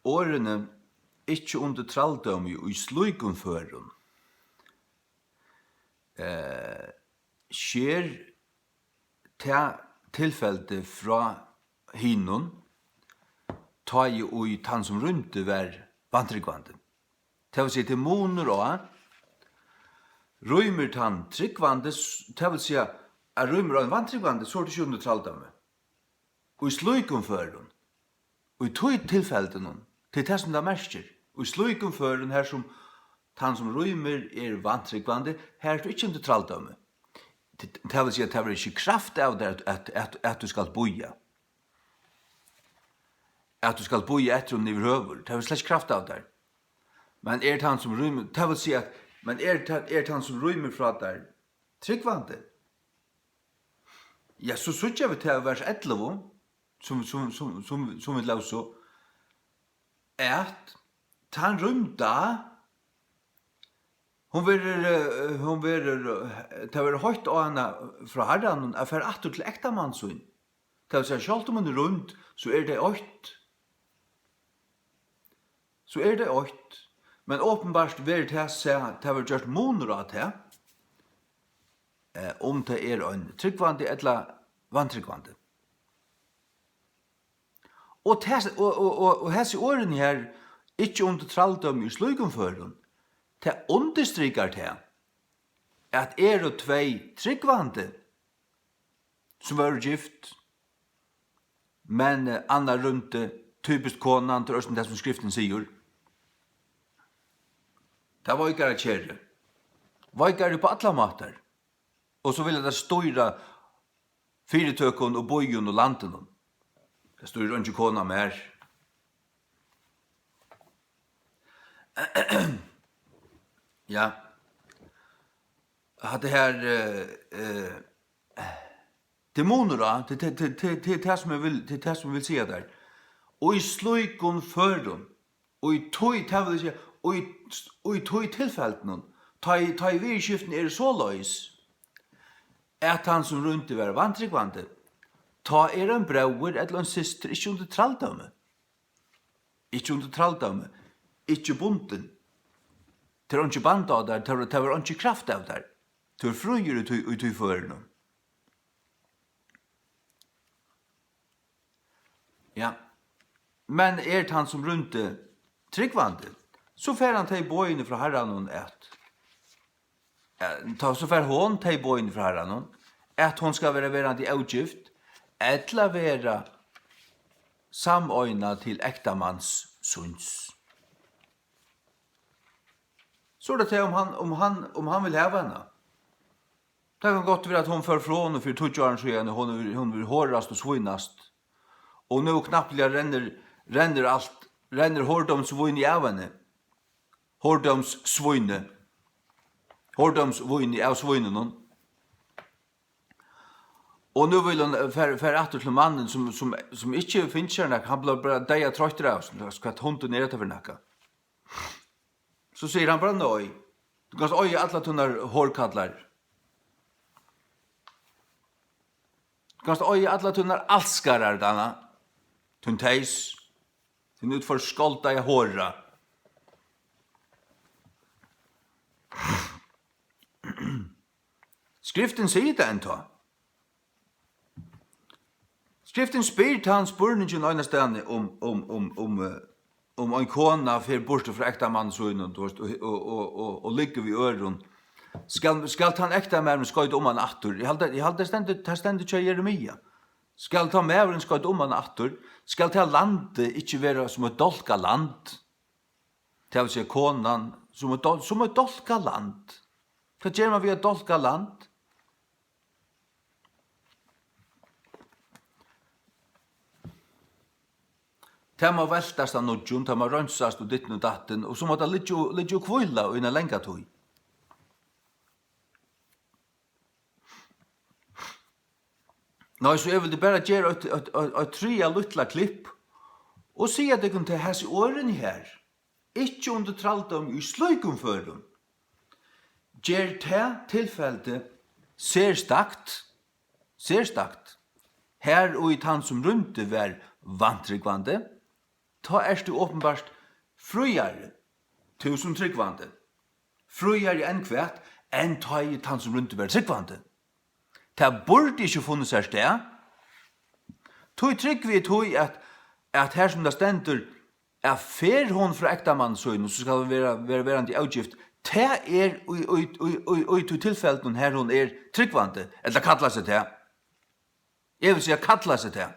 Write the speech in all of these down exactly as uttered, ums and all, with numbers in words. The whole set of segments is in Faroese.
orðini ikki undir trældómi í slíkum førum, eh, sker tað tilfeldi frá hinum, tá ið tann, sum rýmdi, var vantrúgvandi. Tað vil siga, tað er munur á, rýmir tann trúgvandi, s-, tað vil siga, at rýmir ein vantrúgvandi, so er tað ikki undir trældómi. Í slíkum førum, í tí tilfeldinum, tað er tað, sum tað merkir, í slíkum førum, har sum tann, sum rýmir, er vantrúgvandi, har ert tú ikki undir trældómi. T-, tað vil siga, tað verður ikki kravt av tær, at, at, at, at tú skalt bíða. At tú skalt bíða eftir honum yvirhøvur, tað verður slett ikki kravt av tær. Men er tann, sum rýmir, tað vil siga, at, men er ta-, er tann, sum rýmir frá tær, trúgvandi? Ja, so síggja vit tað í vers ellivu, sum, sum, sum, sum, sum vit lósu, at tann rýmda, hon verður, eh, hon verður, eh, tað verður heitt á hana frá Harranum at fara aftur til ektamann sín. Tað vil siga, sjálvt um hon er rýmd, so er tað eitt. So er tað eitt. Men openbart verður tað sæð, tað verður gjørt munur á tað, eh, um tað er ein trúgvandi ella vantrúgvandi. Og tað, og, og, og, og hesi orðini her, ikki undir trældómi í slíkum førum, tað undirstrikar tað, at eru tvey trúgvandi, sum vóru gift, men, eh, annar rýmdi, typiskt konan, tað er eisini tað, sum Skriftin sigur. Tað veikar at keri. Veikar upp á allar mátar. Og so vilja tað stýra fyritøkum og býum og landinum. Tað stýrir eingin kona mær. Ja. Hatta her, eh, eh, tað er munur á, tað, tað, tað, tað, tað er tað, sum eg vil, tað er tað, sum eg vil siga tær. Og í slíkum førum, og í tí, tað vil eg siga, og í, og í tí tilfellinum, tá ið, tá ið viðurskiftini eru soleiðis, at tann, sum rýmdi, var vantrúgvandi, tá er ein bróðir ella ein systir ikki undir trældómi. Ikki undir trældómi, ikki bundin. Tað er einki band á tær, tað, tað verður einki kravt av tær. Tú ert fríur í tí, í tí førinum. Ja. Men er tann, sum rýmdi, trúgvandi, so fær hann tey boðini frá Harranum, at, eh, tá, so fær hon tey boðini frá Harranum, at hon skal vera verandi ógift, ella vera sameinað til ektamanns síns. So er tað tað, um hann, um hann, um hann vil hava hana. Tað kann gott vera, at hon fór frá honum fyri tíggju árum síðan, og hon hevur, hon hevur horast og svínast. Og nú knappliga rennur, rennur alt, rennur hordómsvínið av henni. Hordómssvínið. Hordómsvínið av svínunum. Og nú vil hon, eh, fara, fara aftur til mannin, sum, sum, sum ikki finnur sær nakað. Hann blívur bara deyðatroyttur av, sum, hvat hundurin er hetta fyri nakað. So sigur hann bara nei. Tú kanst eiga allar tínar hárkallar. Tú kanst eiga allar tínar alskarar, Danna. Tín teys. Tín útforskáldaða hora. Skriftin sigur tað enntá. Skriftin spyr tann spurningin einastaðni um, um, um, um, eh, um ein kona fer burtur frá ektamanni sínum, tú veist, og, og, og, og, og liggur við øðrum. Skal, skal tann ektamaðurin skoyta um hana aftur? Eg haldi, eg haldi, tað stendur, tað stendur hjá Jeremia. Skal tann maðurin skoyta um hana aftur? Skal tað landið ikki vera sum eitt dálkað land? Tað vil siga, konan, sum eitt dál-, sum eitt dálkað land. Hvat ger man við eitt dálkað land? Tað má veltast av nýggjum, tað má reinsast og ditten og datten, og so má tað liggja og, liggja og hvíla í eina langa tíð. Nei, so eg vildi bara gera eitt, eitt, eitt, eitt triðja lítla klipp og siga tykkum, tað hesi orðini her, ikki undir trældómi í slíkum førum, ger tað tilfeldi serstakt, serstakt, har ið tann, sum rýmdi, var vantrúgvandi, tá ert tú openbart fríari, tú sum trúgvandi. Fríari enn hvat? Enn tá ið tann, sum royndi, var trúgvandi. Tað burdi ikki funnið sær stað. Tí trúgvi eg tí, at, at har sum tað stendur, at fer hon frá ektamanni sínum, so skal hon vera, vera verandi ógift. Tað er í, í, í, í, í tí tilfellinum, har hon er trúgvandi, ella kallar seg tað. Eg vil siga, kallar seg tað.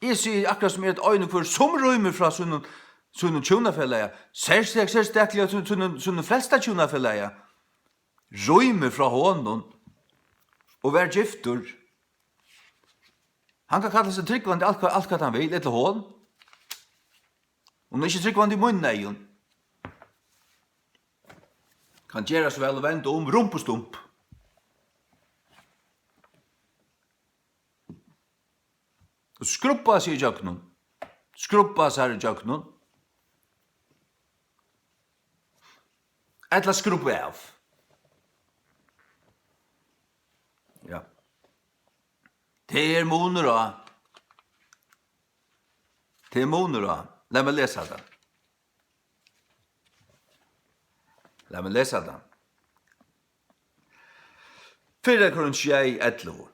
Eg sigi, akkurát sum er eitt, ein og hvør sum rýmir frá sínum, sínum hjúnafelagi, serstak-, serstakliga sínum, sínum, sínum frelsta hjúnafelagi, rýmir frá honum og verður giftur. Hann kann kalla seg trúgvandi alt hvat, alt hvat hann vil, ella hon. Hon er ikki trúgvandi í mínum eygum. Kann gera so væl og venda um rumpustump. Og skrubba seg ígjøgnum. Skrubba sær ígjøgnum. Ella skrubba av. Ja. Tað er munur á. Tað er munur á. Lat meg lesa tað. Lat meg lesa tað. Fyrra Korint sjey, ellivu,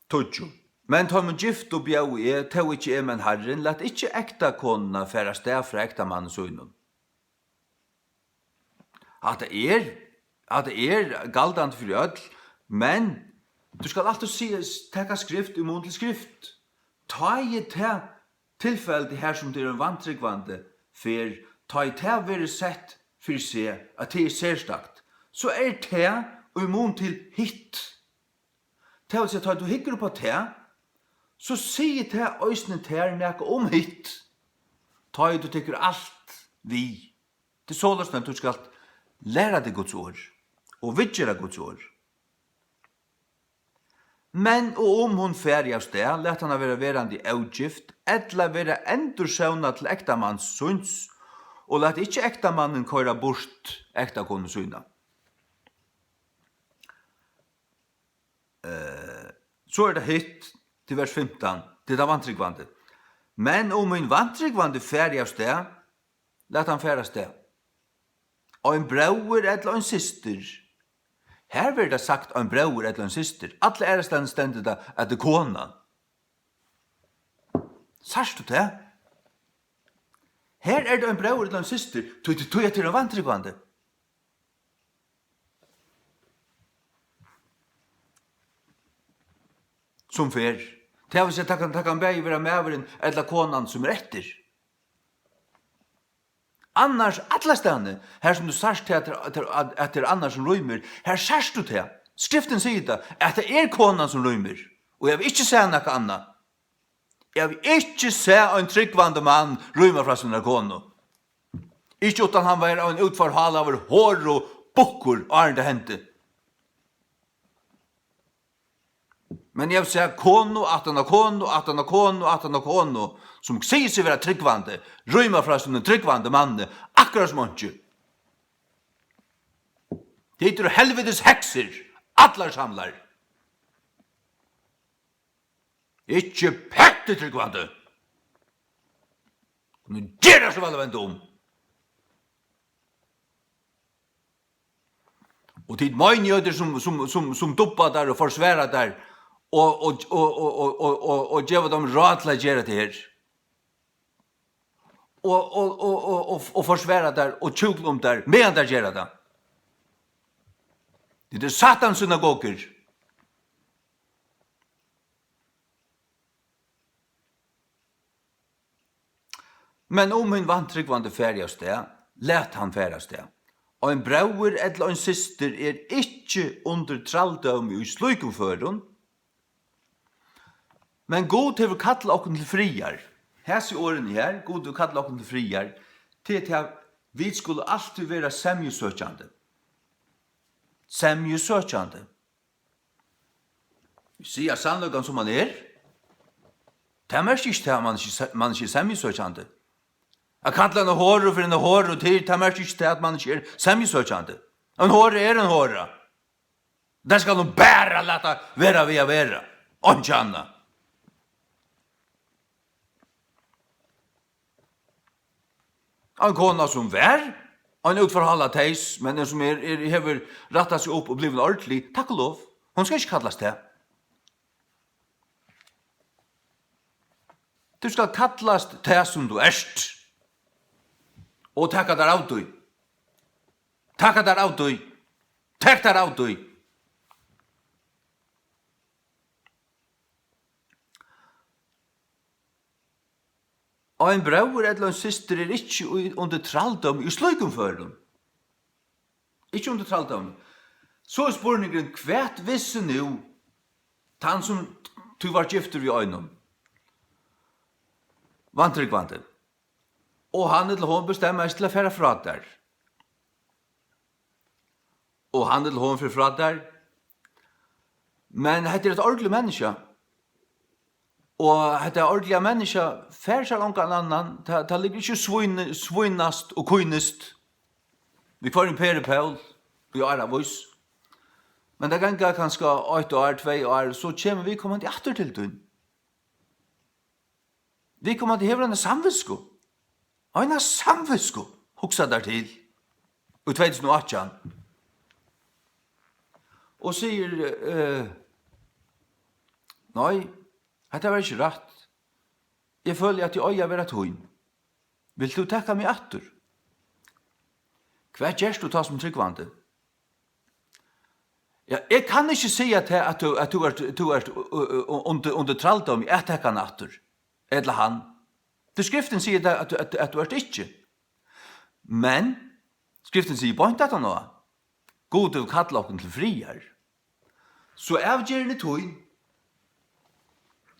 tíggju. Men teimum giftu bjóði eg, tó ikki eg, men Harrin, lat ikki ektakonuna fara avstað frá ektamanni sínum. Hatta er, hatta er galdandi fyri øll, men tú skal altíð siga, taka skrift í mun til skrift. Tá er tað tilfelli, har sum tað er ein vantrúgvandi ferð, tá ið tað verður sett fyri seg, at tað er serstakt, so er tað í mun til hitt. Tað vil siga, tá tú hyggur upp á tað, so sigur tað eisini tær nakað um hitt, tá ið tú tekur alt við. Tað er soleiðis, at tú skalt læra teg Guds orð og viðgera Guds orð. Men og um hon fari av stað, lat hana vera verandi ógift, ella vera endursøvnað til ektamanns síns, og lat ikki ektamannin koyra burt ektakonu sína. Eh, so er tað hitt, til vers fimtan, til tann vantrúgvandi. Men um hin vantrúgvandi fari av stað, lat hann fara av stað. Ein bróður ella ein systir. Her verður tað sagt ein bróður ella ein systir. Alla aðrastaðni stendur tað, at tað er konan. Sært tú tað? Her er tað ein bróður ella ein systir, tí, tí, tí at tað er ein vantrúgvandi. Sum fer. Tað vil siga, tað kann, tað kann bæði vera maðurin ella konan, sum er eftir. Annars, allastaðni, har sum tú sært tað, at, at, at, at tað er annar, sum rýmir, har sært tú tað. Skriftin sigur tað, at tað er konan, sum rýmir. Og eg havi ikki sæð nakað annað. Eg havi ikki sæð ein trúgvandi mann rýma frá sínari konu. Ikki uttan hann var ein útforhálaður horubukkur, áðrenn tað hendi. Men eg havi sæð konu aftan á konu, aftan á konu, aftan á konu, sum sigur seg vera trúgvandi, rýma frá sínum trúgvandi manni, akkurát sum einki. Tit eru helvitis heksir, allar samlar. Ikki petti trúgvandi. Kunnu gera so væl at venda um. Og tit meinigheiter sum, sum, sum, sum dubba tær og forsvara tær og, og, og geva teimum ráð til at gera tað her. Og, og, og, og, og, og forsvara tær og tjúkla um tær, meðan tær gera tað. Tit eru Satans synagogur. Men um hin vantrúgvandi fari av stað, lat hann fara av stað. Ein bróðir ella ein systir er ikki undir trældómi í slíkum førum, men Gud hevur kallað okkum til friðar. Hasi orðini her, Gud hevur kallað okkum til friðar, tað er tað, vit skulu altíð vera semjusøkjandi. Semjusøkjandi. Siga sannleikan sum hann er. Tað merkir ikki tað, at mann ikki se-, mann ikki er semjusøkjandi. At kalla eina horu fyri eina horu, tað, tað merkir ikki tað, at mann ikki er semjusøkjandi. Ein hora er ein hora. Tað skal hon bara lata vera við at vera. Einki annað. Ein kona sum var ein útforhálateys, men sum er, er, hevur rættað seg upp og blivið ordentlig, takk og lov. Hon skal ikki kallast tað. Tú skal kallast tað, sum tú ert. Og taka tær av tí. Taka tær av tí. Tak tær av tí. Ein bróðir ella ein systir er ikki í, undir trældómi í slíkum førum. Ikki undir trældómi. So er spurningurin, hvat vissi nú tann, sum tú var giftur við einum vantrúgvandi, og hann ella hon bestemma seg til at fara frá tær? Og hann ella hon fer frá tær. Men hetta er eitt ordiligt menniskja. Og hetta ordiliga menniskja fær sær ongan annan. Tað, tað liggur ikki svín-, svínast og kínist við hvørjum Per og Pól í áravís. Men tað ganga kanska eitt ár, tvey ár, so kemur viðkomandi aftur til tín. Viðkomandi hevur eina samvitsku. Eina samvitsku, hugsa tær til, í tvey túsund og átjan. Og sigur, eh, nei, hetta var ikki rætt. Eg føli, at eg eigi at vera tín. Vilt tú taka meg aftur? Hvat gert tú tá sum trúgvandi? Ja, eg kann ikki siga tað, at tú, at tú ert, tú ert, uh, uh, uh, undir, undir trældómi, at taka hann aftur, ella hann. Tí skriftin sigur tað, at, at, at tú ert ikki. Men skriftin sigur beint aftan á: Gud hevur kallað okkum til friðar. So avgerðin er tín.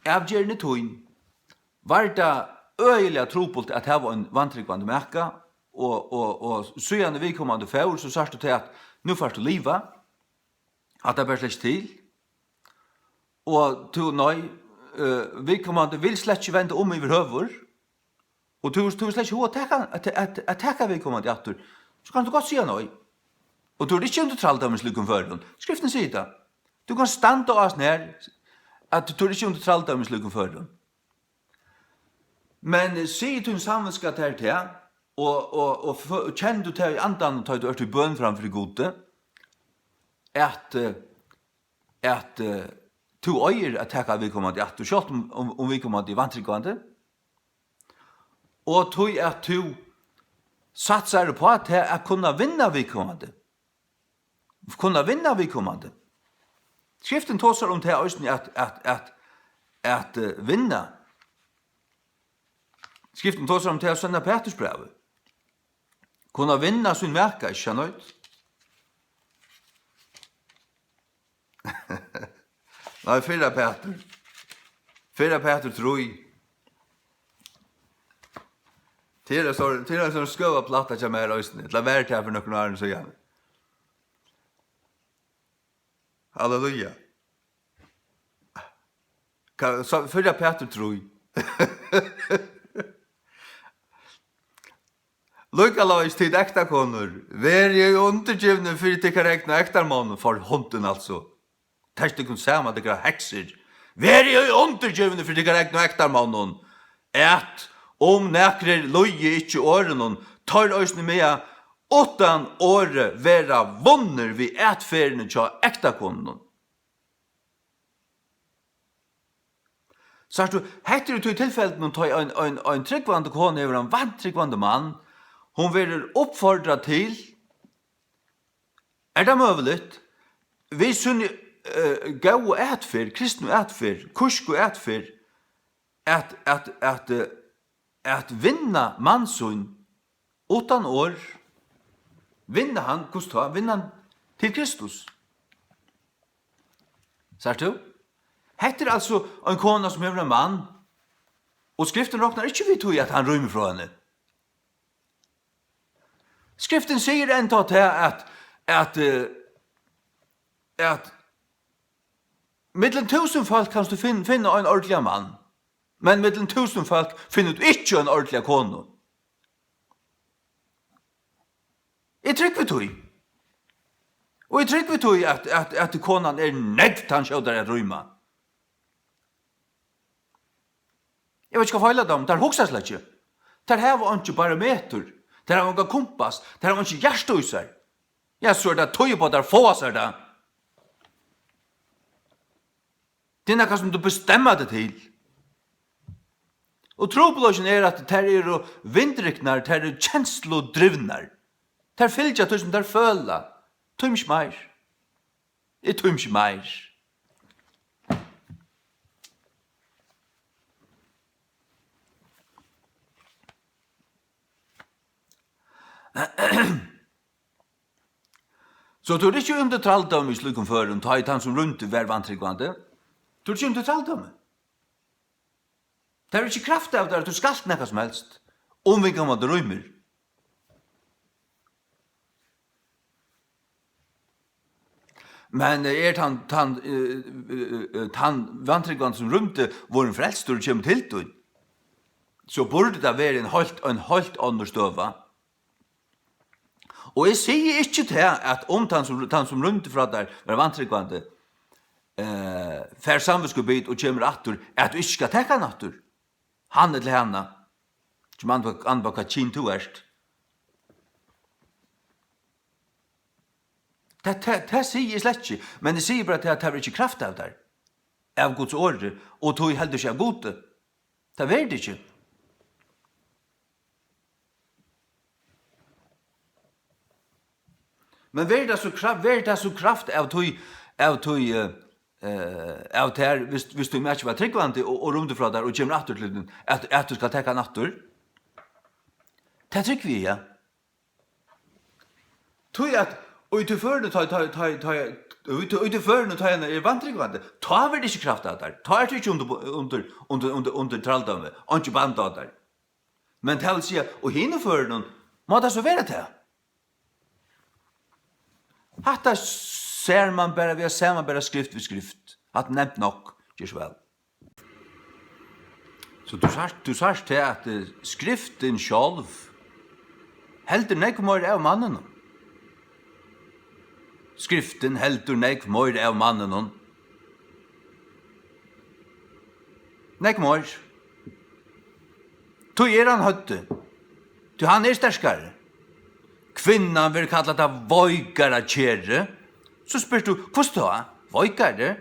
Avgerðin er tín. Var tað øgiliga trupult at hava ein vantrúgvandi maka, og, og, og síðan viðkomandi fór, so sært tú til, at nú fært tú liva, at tað ber slett ikki til, og tú, nei, eh, viðkomandi vil slett ikki venda um yvirhøvur, og tú, tú hevur slett ikki hug at taka, at, at, at taka viðkomandi aftur, so kanst tú gott siga nei. Og tú ert ikki undir trældómi í slíkum førum. Skriftin sigur tað. Tú kanst standa á hasum her, at tú ert ikki undir trældómi í slíkum førum. Men sigur tín samvitska tær tað, og, og, og fø-, kennir tú tað í andanum, tá tú ert í bøn fram fyri Gudi, at, eh, at, eh, tú eigur at taka viðkomandi aftur, sjálvt um, um, um viðkomandi er vantrúgvandi, og tí at tú satsar upp á tað at kunna vinna viðkomandi. Kunna vinna viðkomandi. Skriftin tosar um tað eisini at, at, at, at, eh, vinna. Skriftin tosar um tað at senda Pætursbrævi. Kunna vinna sín maka, ikki sant? Nei, fyrra Pætur. Fyrra Pætur trý. Til er so, til er so skøva platta hjá mær eisini. Til at vera til fyri nøkrum árum síðan. Halleluja. Ka-, so, fyrra Pætur trý. Líkaleis tit ektakonur, verið í undirgivni fyri tykkara egnu ektarmonnum, for hundin altso. Tað er tykkum sama, tykkara heksir. Verið í undirgivni fyri tykkara egnu ektarmonnum, at um nakrir lýði ikki orðinum, teir eisini mega uttan orði vera vunnir við atferðini hjá ektakonunum. Sært tú, hetta er í tí tilfellinum, tá ein, ein, ein trúgvandi kona hevur ein vantrúgvandi mann, hon verður uppfordrað til, er tað møguligt, við síni, eh, góðu atferð, kristnu atferð, kýsku atferð, at, at, at, eh, at vinna mann sín uttan orð, vinna hann, hvussu tá? Vinna hann til Kristus. Sært tú? Hetta er altso ein kona, sum hevur ein mann, og skriftin roknar ikki við tí, at hann rýmir frá henni. Skriftin sigur enntá tað, at, at, eh, at millum túsund fólk kanst tú finn-, finna ein ordiligan mann, men millum túsund fólk finnur tú ikki ein ordiliga konu. Eg trúgvi tí. Og eg trúgvi tí, at, at, at konan er nógv tann skjótari at rýma. Eg veit ikki, hvat feilar teimum. Teir hugsa slett ikki. Teir hava einki barometur. Tær hava ongan kumpass, tær hava einki hjarta í sær. Ja, so er tað tíð upp á, tær fáa sær tað. Tað er nakað, sum tú bestemmar teg til. Og trupulleikin er, at tær eru vindriknar, tær eru kensludrivnar. Tær fylgja tí, sum tær føla. Tíma ikki meir. Eg tími ikki meir. So tú ert ikki undir trældómi í slíkum førum, tá ið tann, sum rýmdi, var vantrúgvandi. Tú ert ikki undir trældómi. Tað er ikki kraft av tær, at tú skalt nakað sum helst, um viðkomandi rýmir. Men er tann, tann, eh, eh, eh, tann vantrúgvandi, sum rýmdi, vorðin frelstur og kemur til tín, so burdi tað verið ein heilt, ein heilt onnur støða. Og eg sigi ikki tað, at um tann, sum, tann, sum rýmdi frá tær, var vantrúgvandi, eh, fær samvitskubit og kemur aftur, at tú ikki skal taka hann aftur. Hann ella hana. Sum an, an, hvat kyn tú ert. Tað, tað, tað sigi eg slett ikki, men eg sigi bara, at tað, tað verður ikki kraft av tær, av Guds orði, og tí heldur ikki av Gudi. Tað verður tað ikki. Men verður tað so kraft, verður tað so kraft av tí, av tí, eh, eh, av tær, hvis, hvis tú maki var trúgvandi og, og rýmdi frá tær og kemur aftur til tín, at, at tú skal taka hann aftur? Tað trúgvi eg, ja. Tí at, og í tí førinum, tá, tá, tá, tá, í tí, í tí førinum, tá hann er vantrúgvandi, tá verður ikki kraft av tær. Tá ert tú ikki undir, undir, undir, undir, undir trældómi, einki band á tær. Men tað vil siga, og hinum førinum, má tað so vera tað. Hatta sær mann bara við at samanbera skrift við skrift. Hatta er nemt nokk, ger so væl. So tú sært, tú sært tað, at, eh, skriftin sjálv heldur nógv meira av manninum. Skriftin heldur nógv meira av manninum. Nógv meir. Tí er hann høvdið. Tí hann er sterkari. Kvinnan verður kallað tað veikara kerið. So spyrt tú, hvussu tá? Veikari?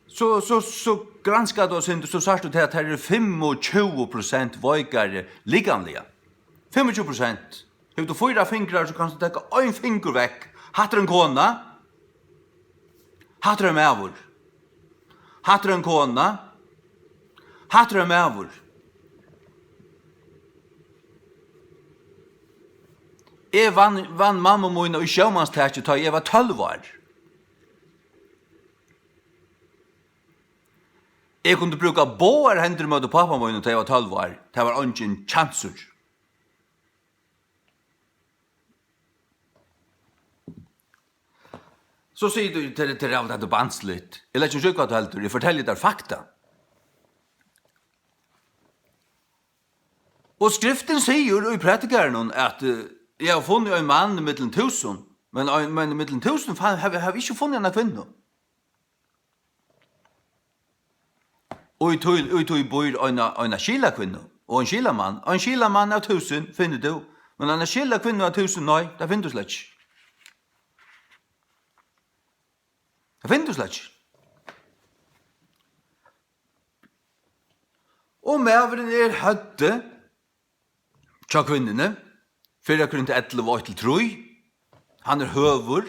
So, so, so granskar tú eitt sindur, so sært tú til, at tær eru fimmogtjúgu prosent veikari likamliga. Fimmogtjúgu prosent. Hevur tú fýra fingrar, so kanst tú taka ein fingur vekk. Hatta er ein kona. Hatta er ein maður. Hatta er ein kona. Hatta er ein maður. Eg vann, vann mammu mína í sjómanstaki, tá eg var tólv ár. Eg kundi brúka báðar hendur móti pápa mínum, tá eg var tólv ár. Tað var eingin kjansur. So sigur tú, "Tað er, tað er ræðuligt, tað er barnsligt." Eg leggi ikki í hvat tú heldur, eg fortelji tær fakta. Og skriftin sigur í Prædikaranum, at, eh, eg havi funnið ein mann millum túsund, men ein, men millum túsund fa-, havi, havi ikki funnið eina kvinnu. Og í tí, í tí býr eina, eina skilakvinnu og ein skilamann. Ein skilamann av túsund finnur tú, men eina skilakvinnu av túsund, nei, tað finnur tú slett ikki. Tað finnur tú slett ikki. Og maðurin er høvdið hjá kvinnuni, fyrra Korint ellivu, eitt til trý. Hann er høvur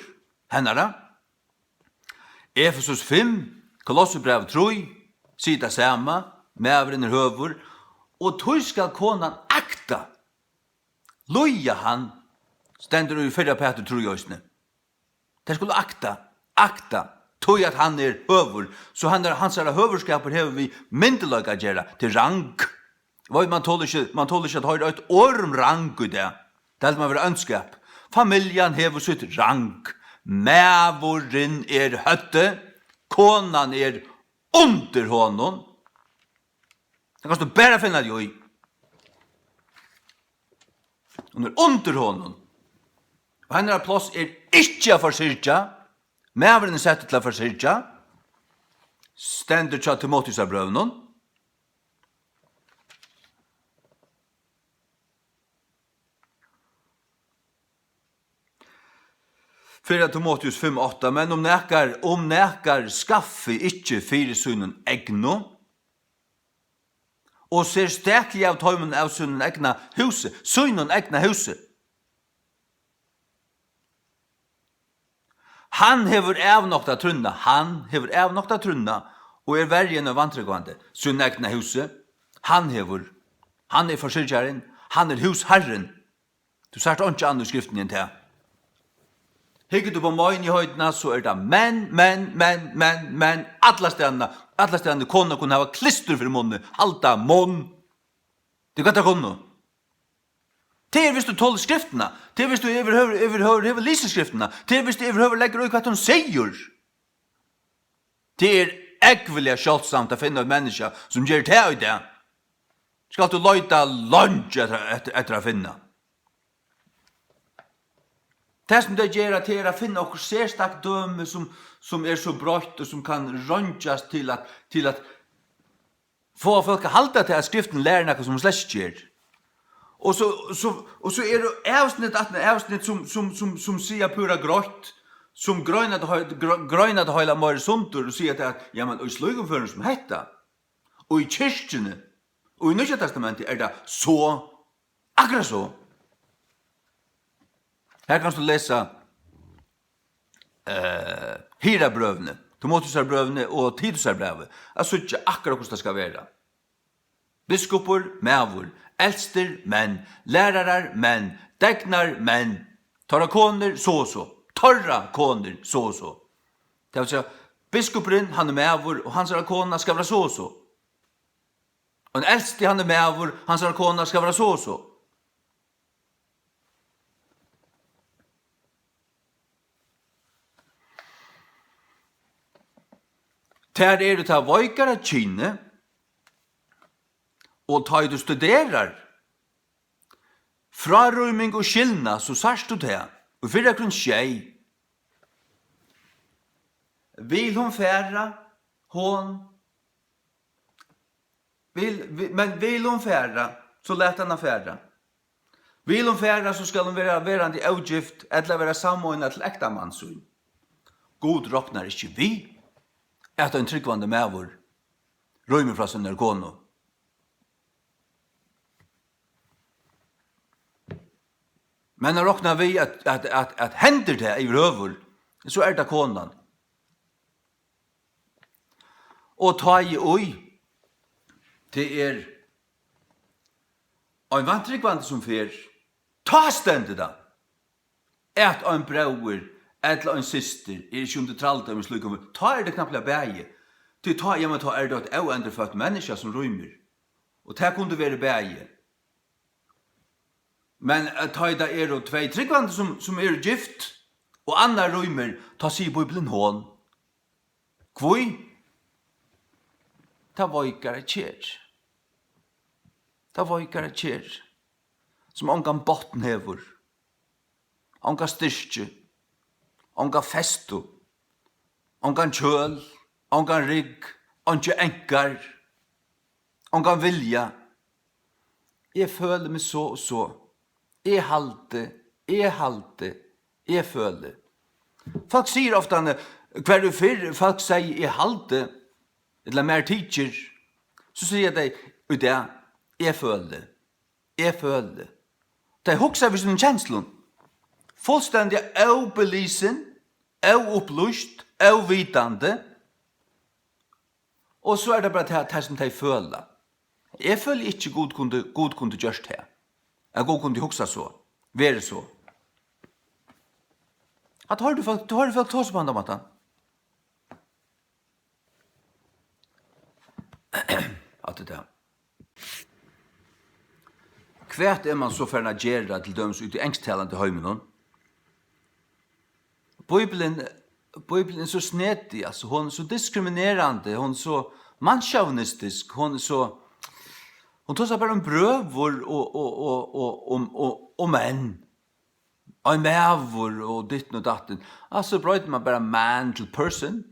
hennara. Efesus fimm, Kolossebræv trý, sigur tað sama, maðurin er høvur, og tí skal konan akta, lýða hann, stendur í fyrra Pætur trý eisini. Tey skulu akta, akta, tí at hann er høvur, so hann er, hansara høvurskapur hevur við myndugleika at gera, til rang. Veit, mann tolir ikki, mann tolir ikki at hoyra eitt orð um rang í dag. Tað heldur mann vera óndskap. Familjan hevur sítt rang. Maðurin er høvdið, konan er undir honum. Tað kanst tú bara finna teg í. Hon er undir honum. Og hennara pláss er ikki at forsyrgja. Maðurin er settur til at forsyrgja. Stendur hjá Timoteusarbrøvunum. Fyrra Timoteus fimm átta, men um nakar, um nakar skaffi ikki fyri sínum egnu, og serstakliga av teimum av sínum egna húsi, sínum egna húsi. Hann hevur avnoktað trúnna, hann hevur avnoktað trúnna og er verri enn ein vantrúgvandi, sínum egna húsi. Hann hevur, hann er forsyrgjarin, hann er húsharrin. Tú sært einki annað í skriftini enn tað. Hyggur tú upp á meinigheitina, so er tað men, men, men, men, men, allastaðni, allastaðni konur kunnu hava klistur fyri munnin, halda munn. Tað er hvat tær kunnu. Tað er, viss tú tolir skriftina. Tað er, viss tú yvirhøvur, yvirhøvur hevur lisið skriftina. Tað er, viss tú yvirhøvur leggur í, hvat hon sigur. Tað er ógvuliga sjáldsamt at finna eitt menniskja, sum ger tað í dag. Skalt tú leita leingi eftir, eftir, eftir at finna. Tað, sum tey gera, tað er at finna okkurt serstakt dømi, sum, sum er so broytt og sum kann reingjast til at, til at fáa fólk at halda tað, at skriftin lærir nakað, sum hon slett ikki ger. Og so, so, og so eru avsnitt aftan á avsnitt, sum, sum, sum, sum siga púra greitt, sum greina tað heil-, gre-, greina tað heila meira sundur og siga tað, at, jamen, í slíkum førum sum hetta, og í kirkjuni, og í Nýggja Testamenti er tað so, akkurát so. Her kanst tú lesa, eh, Hirabrøvini, Timoteusarbrøvini og Titusarbrævið, at síggja akkurát, hvussu tað skal vera. Biskupur, maður, elstir, menn, lærarar, menn, degnar, menn, teirra konur, so og so, teirra konur, so og so. Tað vil siga, biskupurin, hann er maður, og hansara kona skal vera so og so. Ein elsti, hann er maður, hansara kona skal vera so og so. Tær eru tað veikara kynið, og tá ið tú studerar frárýming og skilnað, so sært tú tað. Og í fyrra Korint sjey, vil hon fara, hon Vil, vi-, men vil hon fara, so lat hana fara. Vil hon fara, so skal hon vera verandi ógift, ella vera sameinað til ektamann sín. Gud roknar ikki við, at ein trúgvandi maður rýmir frá sínari konu. Men hann roknar við, at, at, at, at hendir tað yvirhøvur, so er tað konan. Og tá ið í, tað er ein vantrúgvandi, sum fer, tá stendur tað, at ein bróðir ella ein systir er ikki undir trældømi í slíkum, tá er tað knappliga bæði. Tí tá, jamen, tá er tað eitt óendurføtt menniskja, sum rýmir. Og tað kundi verið bæði. Men, eh, tá ið tað eru tvey trúgvandi, sum, sum eru gift, og annar rýmir, tá sigur Bíblian hon. Hví? Tað veikara ker. Tað veikara ker, sum ongan botn hevur, ongan styrki, onga festu, ongan kjøl, ongan rygg, einki ankar, ongan vilja. Eg føli meg so og so. Eg haldi, eg haldi, eg føli. Fólk sigur ofta, hvar ið fyrr fólk segði, "Eg haldi", ella "Mær tykir", so siga tey í dag, "Eg føli, eg føli." Tey hugsa við sínum kenslum. Fullstendiga óbelisin, óupplýst, óvitandi. Og so er tað bara tað, tað sum tey føla. Eg føli ikki, Gud kundi, Gud kundi gjørt tað. At Gud kundi hugsað so, verið so. At hoyrdi fólk, tú hoyrdi fólk tosa upp á handan mátan. At tað. Hvat er mann so farin at gera, til dømis í tí ensktalandi heiminum? Bíblian, Bíblian er so snedig, altso, hon er so diskriminerandi, hon er so mannssjåvinistisk, hon er so, hon tosar bara um brøður og, og, og, og, og, og, og menn. Ein maður og ditten og datten. Altso, broytir mann bara man til person.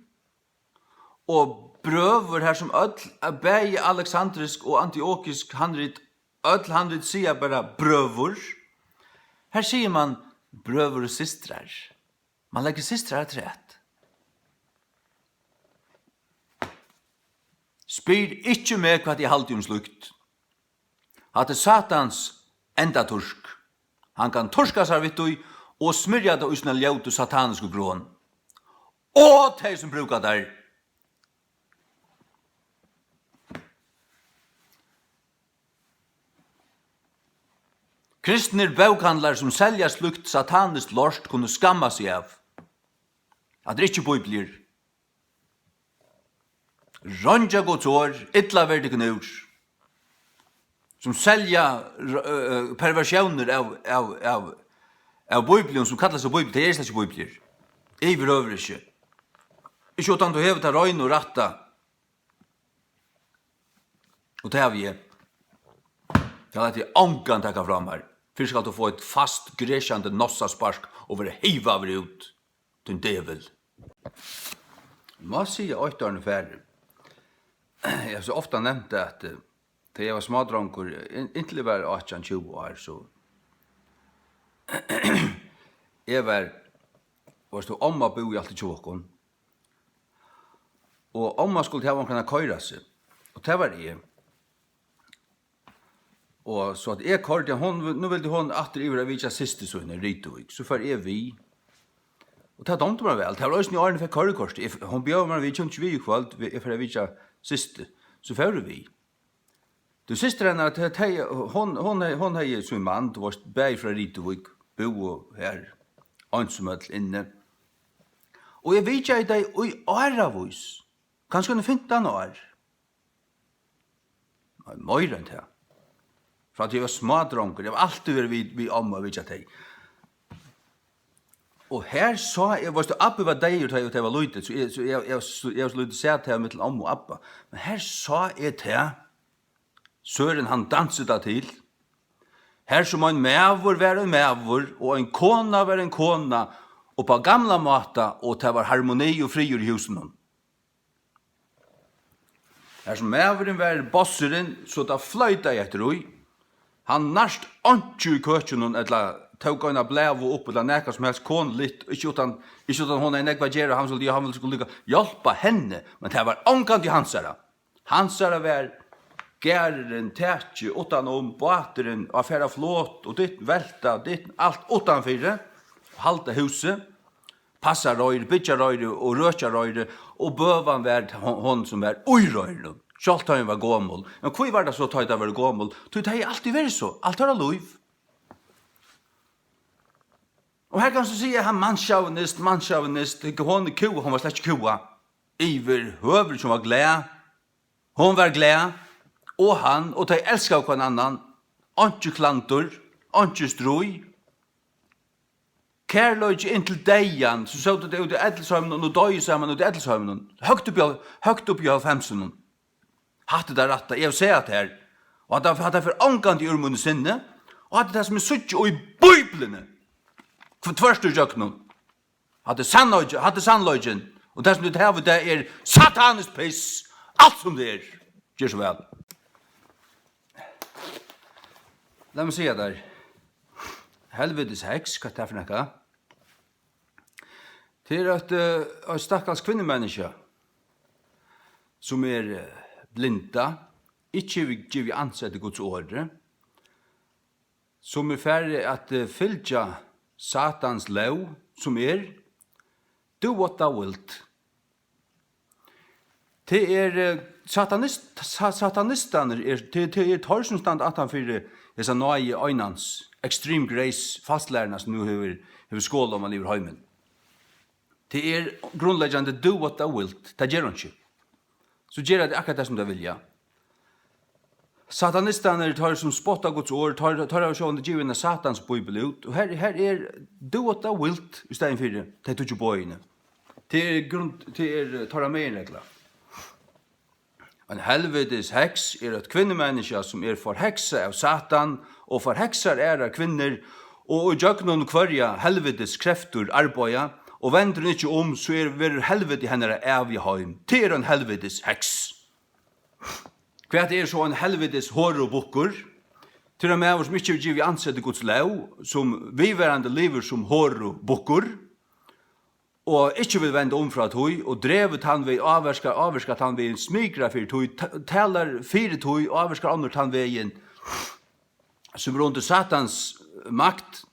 Og brøður, har sum øll, bæði aleksandrisk og antiokisk handrit, øll handrit siga bara brøður. Her sigur mann brøður og systrar. Man leggur systrar afturat. Spyr ikki meg, hvat eg haldi um slíkt. Hatta er Satans endaturk. Hann kann turka sær við tí og smyrja tað í sína ljótu satanisku gron. Og tey, sum brúka tær. Kristnir bókhandlarar, sum selja slíkt sataniskt lort, kunnu skammast seg av. Hatta er ikki bíbliur. Reingjá Guds orð, illa verður tykkum úr. Sum selja r-, ø, ø, perversiónir av, av, av, av Bíblium, sum kalla seg Bíbliur, tað er slett ikki Bíbliur. Yvirhøvur ikki. Ikki uttan tú hevur tað reina og rætta. Og tað havi eg. Tað læt eg ongan taka frá mær. Fyrst skalt tú fáa eitt fast, gresjandi nossaspark og verða hivaður út. Tín djevul. Má siga eitt, áðrenn eg fari. Eg havi so ofta nevnt tað, at, eh, tá eg var smádrongur, inn-, inntil eg var átjan, tjúgu ár, so eg var, veitst tú, omma búði altíð hjá okkum. Og omma skuldi hava onkran at koyra seg. Og tað var eg. Og so at eg koyrdi, hon, nú vildi hon aftur yvir at vitja systur sína í Rituvík. So fór eg við. Og tað dámdi mær væl. Tað var eisini í áðrenn eg fekk koyrikortið. Eg, hon bjóðaði mær, vit kemur ikki við í kvøld, vit, eg fari at vitja systur. So fóru vit. Tú, systir hennara, tey, tey, hon, hon, hevði- hon hevði sín mann, tú veitst, bæði frá Rituvík, búðu her, eins og øll inni. Og eg vitjaði tey í áravís, kanska eini fimtan ár. Nei, meira enn tað. Frá tí eg var smádrongur, eg havi altíð verið við, við ommu at vitja tey. Og her sá eg, veitst tú, abbi var deyður, tá eg, tá eg var lítil, so eg, so eg, eg, so eg var so lítið sæð tað millum ommu og abba. Men her sá eg tað, Søren, hann dansi tað til. Har sum ein maður var ein maður, og ein kona var ein kona, og á gamla máta, og tað var harmoni og friður í húsinum. Har sum maðurin var bossurin, so tað floytaði eftir í. Hann nært einki í køkinum, ella tók eina blæu upp, ella nakað sum helst konligt, ikki uttan, ikki uttan hon hevði nógv at gera, hann skuldi, hann skuldi líka hjálpa henni, men tað var ongantíð hansara. Hansara var garðurin, takið uttanum, báturin, at fara flot, og ditt velta, ditt, alt uttanfyri, halda húsið. Passa reiðrið, byggja reiðrið og røkja reiðrið, og bøvan var hon, hon sum var í reiðrinum, sjálvt tá hon var gomul. Men hví var tað so, tá ið tað var gomul? Tí tað hevði altíð verið so, alt teirra lív. Og her kanst tú siga, hann mannssjåvinist, mannssjåvinist, hygg, hon er kúgað, hon var slett ikki kúgað. Yvirhøvur, hon var glað. Hon var glað, og hann, og tey elskaðu hvønn annan. Einki klandur, einki stríð. Kærleiki inntil deyðan, so sótu tey úti í ellisheiminum og doyðu saman úti í ellisheiminum, høgt uppi á, høgt uppi á hálvfemsunum. Hatta er tað rætta, eg havi sæð hatta her. Og hatta, hatta fer ongantíð úr mínum sinni. Og hatta er tað, sum eg síggi í Bíbliuni. Hv-, tvørtur ígjøgnum. Hatta er sannleiki-, hatta er sannleikin. Og tað, sum tit hava í dag, er sataniskt piss. Alt sum tað er. Ger so væl. Lat meg siga tær. Helvitis heks, hvat er tað fyri nakað? Tað er eitt, eh, eitt stakkals kvinnumenniskja, sum er, eh, blinda, ikki hevur givið ans eftir Guds orði, sum er farið at, eh, fylgja Satans lóg, sum er, "Do what thou wilt." Tað er, eh, satanist-, sa-, satanistarnir er, tað, tað er teir, sum standa aftan fyri hesa náði einans, extreme grace, falslæruna, sum nú hevur, hevur skolað oman yvir heimin. Tað er grundleggjandi, "Do what thou wilt." Tað ger hon ikki. So gera tey akkurát tað, sum tey vilja. Satanistarnir, teir sum spotta Guds orð, teir, teir hava sjálvandi givið eina satans bíbel út. Og her, her er "Do what thou wilt" í staðin fyri tey tíggju boðini. Tað er grund, tað er, eh, teirra meginregla. Ein helvitis heks er eitt kvinnumenniskja, sum er forheksað av Satan og forheksar aðrar kvinnur, og í gjøgnum hvørja helvitis kreftur arbeiða, og vendir hon ikki um, so er, verður helviti hennara æviga heim. Tað er ein helvitis heks. Hvat er so ein helvitis horubukkur? Tað er ein maður, sum ikki hevur givið ans eftir Guds lóg, sum viðvarandi livir sum horubukkur. og ikki vil venda um frá tí, og dregur tann veg, ávirkar, ávirkar tann vegin, smikrar fyri tí, ta-, talar fyri tí, ávirkar onnur tann vegin, sum er undir Satans makt,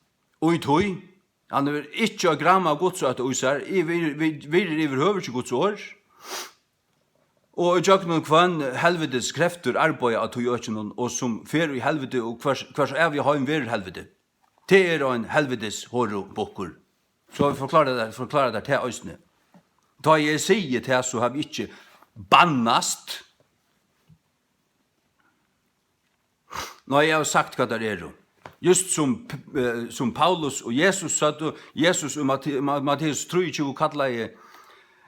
í tí hann hevur ikki eitt gram av Guds ótta í sær, yvir, vir-, virðir yvirhøvur ikki Guds orð, og ígjøgnum hvønn helvitis kreftur arbeiða á tí økinum, og sum fer í helviti, og hvørs, hvørs ævigi heim verður helviti. Tað er ein helvitis horubukkur. So vit forklára tað, forklára tað, tað eisini. Tá eg sigi tað, so havi eg ikki bannast. Nei, eg havi sagt, hvat teir eru. Júst sum, eh, sum Paulus og Jesus søgdu, Jesus í Matte-, Ma-, Matteus trýogtjúgu kallaði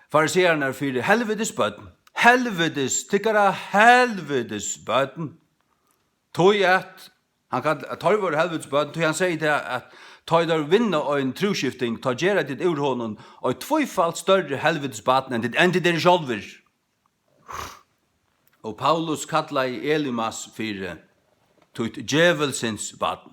fariseararnar fyri helvitis børn. Helvitis, tykkara helvitis børn. Tí at hann kall-, at teir vóru helvitis børn, tí hann segði tað, at tá ið teir vinna ein trúskifting, tá gera tit úr honum eitt tvífalt størri helvitis barn enn tit, enn tit eru sjálvir. Og Paulus kallaði Elimas fyri títt djevulsins barn.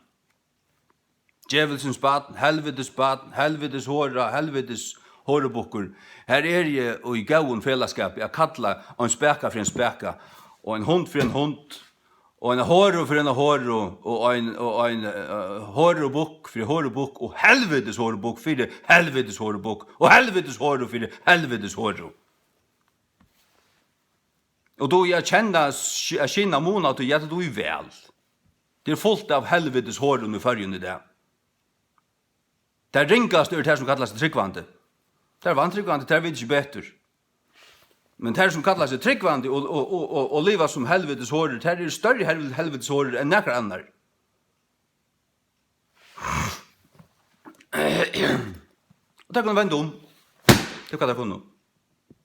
Djevulsins barn, helvitis barn, helvitis hora, helvitis horubukkur. Her er eg í góðum felagsskapi at kalla ein spaka fyri ein spaka, og ein hund fyri ein hund, og ein horu fyri ein horu, og ein, og ein, eh, horubukk fyri horubukk, og helvitis horubukk fyri helvitis horubukk, og helvitis horu fyri helvitis horu. Og tú, eg kenna, sk-, at skilja mun á tí, ja, tað dugi væl. Tað er fult av helvitis horum í Føroyum í dag. Tær ringastu eru tær, sum kalla seg trúgvandi. Tær vantrúgvandi, tær vita ikki betur. Men tær, sum kalla seg trúgvandi og, og, og, og, og liva sum helvitis horur, tær eru størri helv-, helvitis horur enn nakar annar. Og tað kann venda um. Tað kann tað kunna.